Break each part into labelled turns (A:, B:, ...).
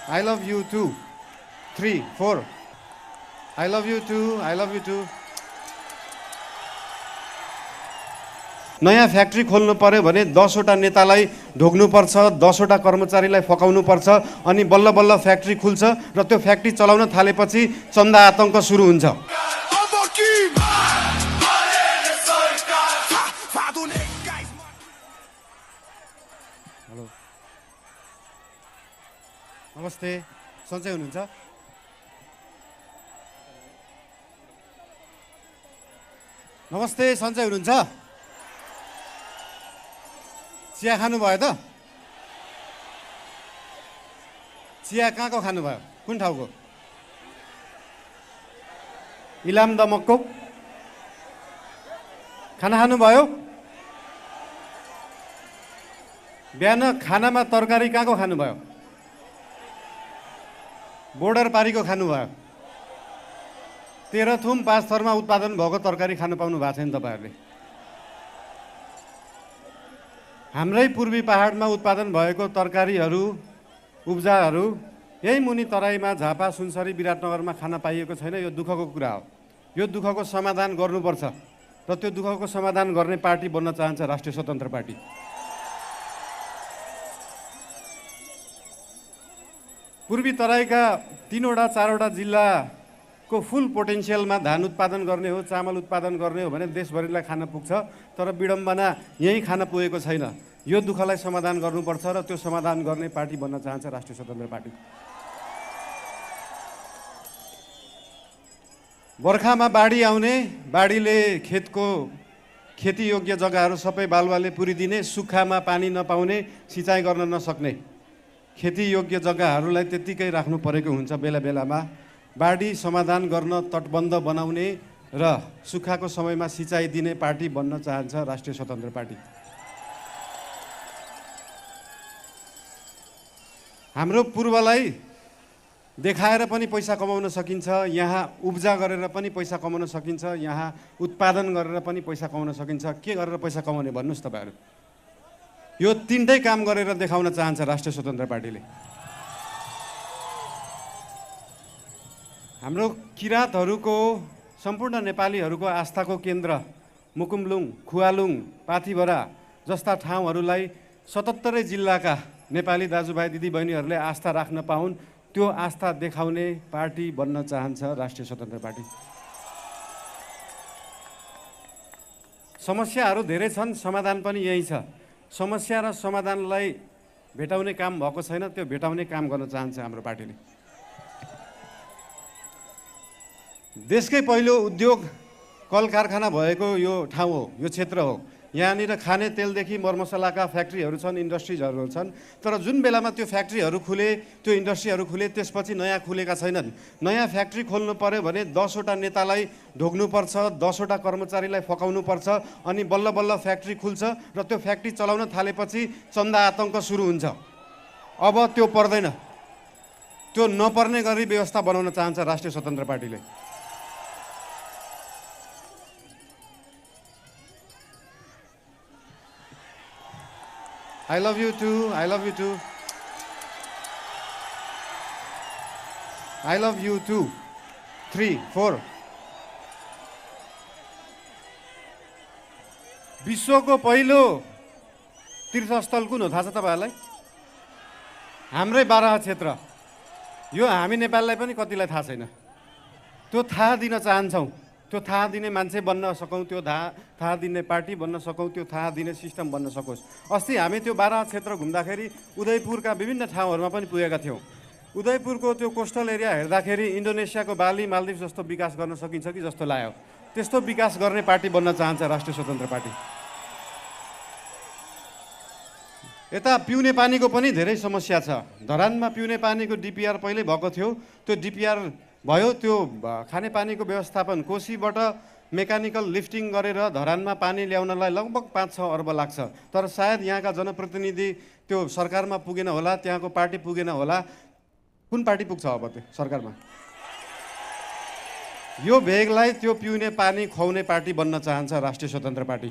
A: I love you too. 3, 4. I love you too. I love you too. नयाँ factory खोल्नु पर्यो भने 10वटा नेतालाई ढोग्नुपर्छ, 10वटा कर्मचारीलाई फकाउनुपर्छ, अनि बल्ल बल्ल फ्याक्ट्री खुल्छ र त्यो फ्याक्ट्री चलाउन थालेपछि चन्दा आतंक सुरु हुन्छ। हेलो, नमस्ते, सन्चै हुनुहुन्छ? नमस्ते, सन्चै हुनुहुन्छ? चिया खानुभयो त? चिया कहाँको खानुभयो? कुन ठाउँको? इलाम दमकको? खाना खानुभयो? बिहान खानामा तरकारी कहाँको खानुभयो? बोर्डर पारीको खानुभयो? तेह्रथुम 5 थरमा उत्पादन भएको तरकारी खानु पाउनु भएको छैन तपाईँहरूले। हाम्रै पूर्वी पहाडमा उत्पादन भएको तरकारीहरू, उब्जाहरू यही मुनि तराईमा झापा, सुनसरी, विराटनगरमा खान पाइएको छैन। यो दुःखको कुरा हो। यो दुःखको समाधान गर्नुपर्छ र त्यो दुःखको समाधान गर्ने पार्टी बन्न चाहन्छ राष्ट्रिय स्वतन्त्र पार्टी। पूर्वी तराईका 3वटा 4वटा जिल्लाको फुल पोटेन्सियलमा धान उत्पादन गर्ने हो, चामल उत्पादन गर्ने हो भने देशभरिलाई खान पुग्छ, तर विडम्बना यही खान पुगेको छैन। यो दुःखलाई समाधान गर्नुपर्छ र त्यो समाधान गर्ने पार्टी बन्न चाहन्छ राष्ट्रिय स्वतन्त्र पार्टी। बर्खामा बाढी आउने, बाढीले खेतीयोग्य जग्गाहरू सबै बालुवाले पुरिदिने, सुक्खामा पानी नपाउने, सिँचाइ गर्न नसक्ने खेतीयोग्य जग्गाहरूलाई त्यत्तिकै राख्नु परेको हुन्छ। बेला बेलामा बाढी समाधान गर्न तटबन्ध बनाउने र सुक्खाको समयमा सिँचाइ दिने पार्टी बन्न चाहन्छ राष्ट्रिय स्वतन्त्र पार्टी। हाम्रो पूर्वलाई देखाएर पनि पैसा कमाउन सकिन्छ, यहाँ उब्जा गरेर पनि पैसा कमाउन सकिन्छ, यहाँ उत्पादन गरेर पनि पैसा कमाउन सकिन्छ। के गरेर पैसा कमाउने भन्नुहोस् तपाईँहरू? यो तीनटै काम गरेर देखाउन चाहन्छ राष्ट्रिय स्वतन्त्र पार्टीले। हाम्रो किराँतहरूको, सम्पूर्ण नेपालीहरूको आस्थाको केन्द्र मुकुमलुङ, खुवालुङ, पाथिभरा जस्ता ठाउँहरूलाई 77 जिल्लाका नेपाली दाजुभाइ दिदीबहिनीहरूले आस्था राख्न पाउन्, त्यो आस्था देखाउने पार्टी बन्न चाहन्छ राष्ट्रिय स्वतन्त्र पार्टी। समस्याहरू धेरै छन्, समाधान पनि यही छ। समस्या र समाधानलाई भेटाउने काम भएको छैन, त्यो भेटाउने काम गर्न चाहन्छ हाम्रो पार्टीले। देशकै पहिलो उद्योग कल कारखाना भएको यो ठाउँ हो, यो क्षेत्र हो। यहाँनिर खाने तेलदेखि मरमसलाका फ्याक्ट्रीहरू छन्, इन्डस्ट्रिजहरू छन्। तर जुन बेलामा त्यो फ्याक्ट्रीहरू खुले, त्यो इन्डस्ट्रीहरू खुले, त्यसपछि नयाँ खुलेका छैनन्। नयाँ फ्याक्ट्री खोल्नु पर्यो भने 10वटा नेतालाई ढोग्नुपर्छ, 10वटा कर्मचारीलाई फकाउनुपर्छ, अनि बल्ल बल्ल फ्याक्ट्री खुल्छ र त्यो फ्याक्ट्री चलाउन थालेपछि चन्दा आतंक सुरु हुन्छ। अब त्यो पर्दैन। त्यो नपर्ने गरी व्यवस्था बनाउन चाहन्छ राष्ट्रिय स्वतन्त्र पार्टीले। I love you too. I love you too. I love you too. 3, 4. विश्वको पहिलो तीर्थस्थल कुन हो थाहा छ तपाईहरुलाई? हाम्रै बाराह क्षेत्र। यो हामी नेपाललाई पनि कतिलाई थाहा छैन। त्यो थाहा दिन चाहन्छौँ। त्यो थाहा दिने मान्छे बन्न सकौँ, त्यो थाहा दिने पार्टी बन्न सकौँ, त्यो थाहा दिने सिस्टम बन्न सकोस्। अस्ति हामी त्यो बाराह क्षेत्र घुम्दाखेरि उदयपुरका विभिन्न ठाउँहरूमा पनि पुगेका थियौँ। उदयपुरको त्यो कोस्टल एरिया हेर्दाखेरि इन्डोनेसियाको बाली, मालदिभ जस्तो विकास गर्न सकिन्छ कि जस्तो लाग्यो। त्यस्तो विकास गर्ने पार्टी बन्न चाहन्छ राष्ट्रिय स्वतन्त्र पार्टी। यता पिउने पानीको पनि धेरै समस्या छ। धरानमा पिउने पानीको डिपिआर पहिल्यै भएको थियो, त्यो डिपिआर भयो। त्यो खानेपानीको व्यवस्थापन कोसीबाट मेकानिकल लिफ्टिङ गरेर धरानमा पानी ल्याउनलाई लगभग 5-6 अर्ब लाग्छ। तर सायद यहाँका जनप्रतिनिधि त्यो सरकारमा पुगेन होला, त्यहाँको पार्टी पुगेन होला। कुन पार्टी पुग्छ अब त्यो सरकारमा? यो भेगलाई त्यो पिउने पानी खुवाउने पार्टी बन्न चाहन्छ राष्ट्रिय स्वतन्त्र पार्टी।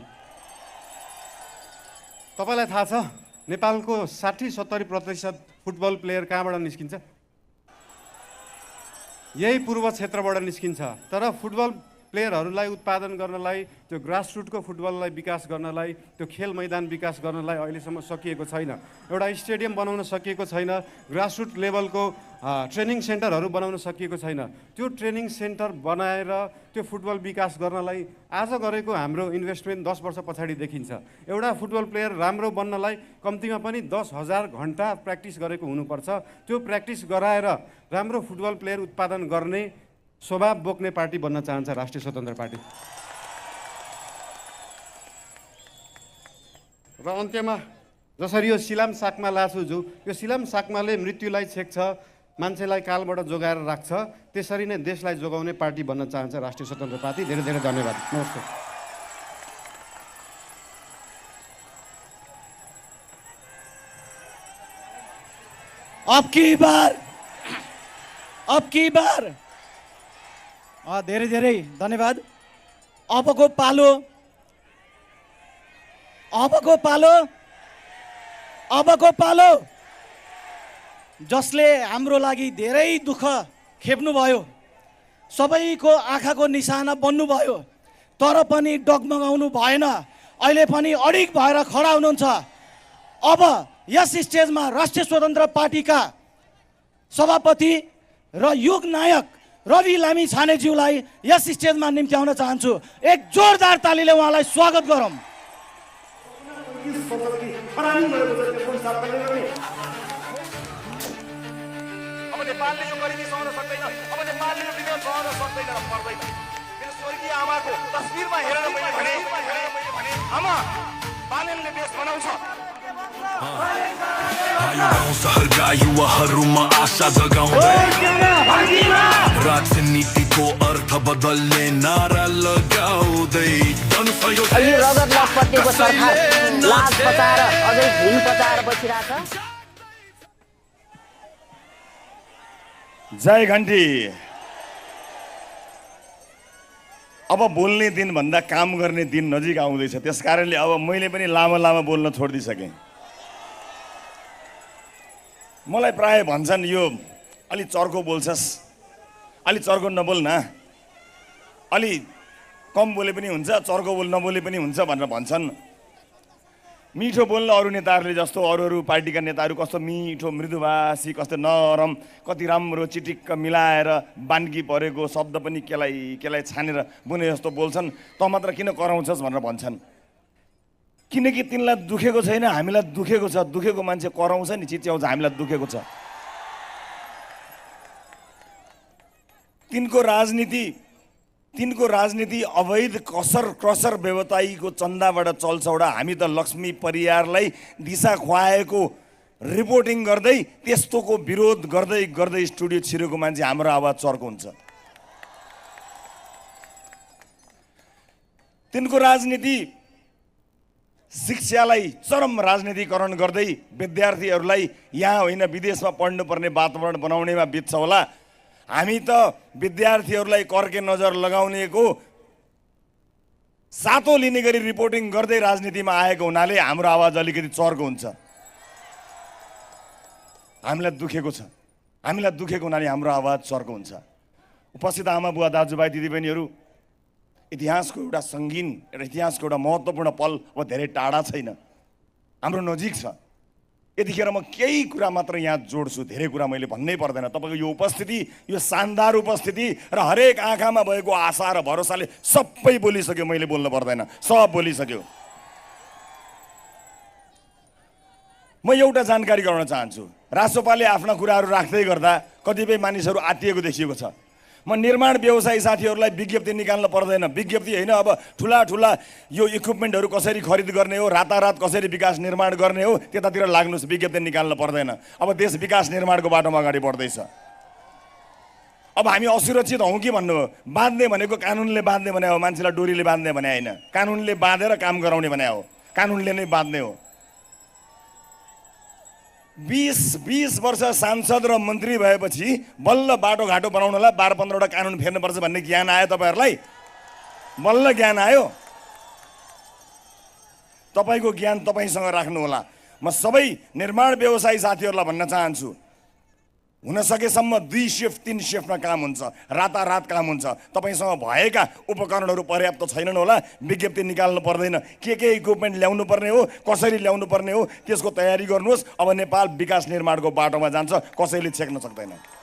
A: तपाईलाई थाहा छ नेपालको 60-70% फुटबल प्लेयर कहाँबाट निस्किन्छ? यही पूर्व क्षेत्रबाट निस्किन्छ। तर फुटबल प्लेयरहरूलाई उत्पादन गर्नलाई, त्यो ग्रासरुटको फुटबललाई विकास गर्नलाई, त्यो खेल मैदान विकास गर्नलाई अहिलेसम्म सकिएको छैन। एउटा स्टेडियम बनाउन सकिएको छैन, ग्रासरुट लेभलको ट्रेनिङ सेन्टरहरू बनाउन सकिएको छैन। त्यो ट्रेनिङ सेन्टर बनाएर त्यो फुटबल विकास गर्नलाई आज गरेको हाम्रो इन्भेस्टमेन्ट 10 वर्ष पछाडि देखिन्छ। एउटा फुटबल प्लेयर राम्रो बन्नलाई कम्तीमा पनि 10,000 घन्टा प्र्याक्टिस गरेको हुनुपर्छ। त्यो प्र्याक्टिस गराएर राम्रो फुटबल प्लेयर उत्पादन गर्ने स्वभाव बोक्ने पार्टी बन्न चाहन्छ राष्ट्रिय स्वतन्त्र पार्टी। र अन्त्यमा जसरी यो सिलाम साकमा लाछुजु, यो सिलाम साकमाले मृत्युलाई छेक्छ, मान्छेलाई कालबाट जोगाएर राख्छ, त्यसरी नै देशलाई जोगाउने पार्टी बन्न चाहन्छ राष्ट्रिय स्वतन्त्र पार्टी। धेरै धेरै धन्यवाद। नमस्कार।
B: अब की बार धेरै धेरै धन्यवाद। अबको पालो जसले हाम्रो लागि धेरै दुःख खेप्नुभयो, सबैको आँखाको निशाना बन्नुभयो, तर पनि डगमगाउनु भएन, अहिले पनि अडिग भएर खडा हुनुहुन्छ। अब यस स्टेजमा राष्ट्रिय स्वतन्त्र पार्टीका सभापति र युग नायक रवि लामी छानेज्यूलाई यस स्टेजमा निम्त्याउन चाहन्छु। एक जोरदार तालीले उहाँलाई स्वागत गरौँ।
C: अब नेपालले यो गरिबी सहन सक्दैन, अब नेपालले यो विरोध सहन सक्दैन र पर्दैन। मेरो स्वर्गीय आमाको तस्बिरमा हेरेर मैले भने आमा बालेनले देश बनाउँछ।
D: सहरका युवाहरूमा आशा जगाउँदै राजनीतिको अर्थ बदल्ने नारा लगाउँदै
E: अहिले रगत लसपट्टिको सरकार लाज बचाएर अझै भुल बचाएर बसिरहेछ।
F: जय घन्टी। अब बोल्ने दिन भन्दा काम गर्ने दिन नजिक आउँदैछ, त्यसकारणले अब मैले पनि लामो लामो बोल्न छोडिदिइसकेँ। मलाई प्राय भन्छन् यो अलि चर्को बोल्छस्, अलि चर्को नबोल न, अलि कम बोले पनि हुन्छ, चर्को नबोले पनि हुन्छ भनेर भन्छन्। मिठो बोल्न अरू नेताहरूले जस्तो अरू पार्टीका नेताहरू कस्तो मिठो मृदुभाषी, कस्तो नरम, कति राम्रो चिटिक्क मिलाएर बान्की परेको शब्द पनि केलाई छानेर बुने जस्तो बोल्छन्। त मात्र किन कराउँछस् भनेर भन्छन्। किनकि तिनलाई दुखेको छैन, हामीलाई दुखेको छ। दुखेको मान्छे कराउँछ नि, चिच्याउँछ, हामीलाई दुखेको छ। तिनको राजनीति अवैध क्रसर व्यवसायीको चन्दाबाट चल्छ। एउटा हामी त लक्ष्मी परियारलाई दिशा खुवाएको रिपोर्टिङ गर्दै त्यस्तोको विरोध गर्दै स्टुडियो छिरेको मान्छे हाम्रो आवाज चर्को हुन्छ। तिनको राजनीति शिक्षालाई चरम राजनीतिकरण गर्दै विद्यार्थीहरूलाई यहाँ होइन विदेशमा पढ्नुपर्ने वातावरण बनाउनेमा बित्छ होला। हामी त विद्यार्थीहरूलाई कर्के नजर लगाउनेको सातो लिने गरी रिपोर्टिङ गर्दै राजनीतिमा आएको हुनाले हाम्रो आवाज अलिकति चर्को हुन्छ। हामीलाई दुखेको हुनाले हाम्रो आवाज चर्को हुन्छ। उपस्थित आमा बुवा दाजुभाइ दिदीबहिनीहरू, इतिहासको एउटा सङ्गीन इतिहासको एउटा महत्त्वपूर्ण पल अब धेरै टाढा छैन, हाम्रो नजिक छ। यतिखेर म केही कुरा मात्र यहाँ जोड्छु, धेरै कुरा मैले भन्नै पर्दैन। तपाईँको यो उपस्थिति, यो शानदार उपस्थिति र हरेक आँखामा भएको आशा र भरोसाले सबै बोलिसक्यो, मैले बोल्नु पर्दैन, सब बोलिसक्यो। म एउटा जानकारी गराउन चाहन्छु। रासोपाले आफ्ना कुराहरू राख्दै गर्दा कतिपय मानिसहरू आत्तिएको देखिएको छ। म निर्माण व्यवसायी साथीहरूलाई विज्ञप्ति निकाल्न पर्दैन, विज्ञप्ति होइन, अब ठुला यो इक्विपमेन्टहरू कसरी खरिद गर्ने हो, रातारात कसरी विकास निर्माण गर्ने हो, त्यतातिर लाग्नुहोस्, विज्ञप्ति निकाल्न पर्दैन। अब देश विकास निर्माणको बाटोमा अगाडि बढ्दैछ। अब हामी असुरक्षित हौँ कि भन्नु हो? बाँध्ने भनेको कानुनले बाँध्ने भने हो, मान्छेलाई डोरीले बाँध्ने भने होइन। कानुनले बाँधेर काम गराउने भने हो, कानुनले नै बाँध्ने हो। 20 वर्ष सांसद र मन्त्री भएपछि बल्ल बाटोघाटो बनाउनलाई 12-15वटा कानुन फेर्नुपर्छ भन्ने ज्ञान आयो तपाईँहरूलाई? बल्ल ज्ञान आयो? तपाईँको ज्ञान तपाईँसँग राख्नु होला। म सबै निर्माण व्यवसायी साथीहरूलाई भन्न चाहन्छु, हुन सकेसम्म 2 शिफ्ट 3 शिफ्टमा काम हुन्छ, रातारात काम हुन्छ। तपाईँसँग भएका उपकरणहरू पर्याप्त छैनन् होला, विज्ञप्ति निकाल्नु पर्दैन, के इक्विपमेन्ट ल्याउनु पर्ने हो, कसरी ल्याउनु पर्ने हो, त्यसको तयारी गर्नुहोस्। अब नेपाल विकास निर्माणको बाटोमा जान्छ, कसैले छेक्न सक्दैन।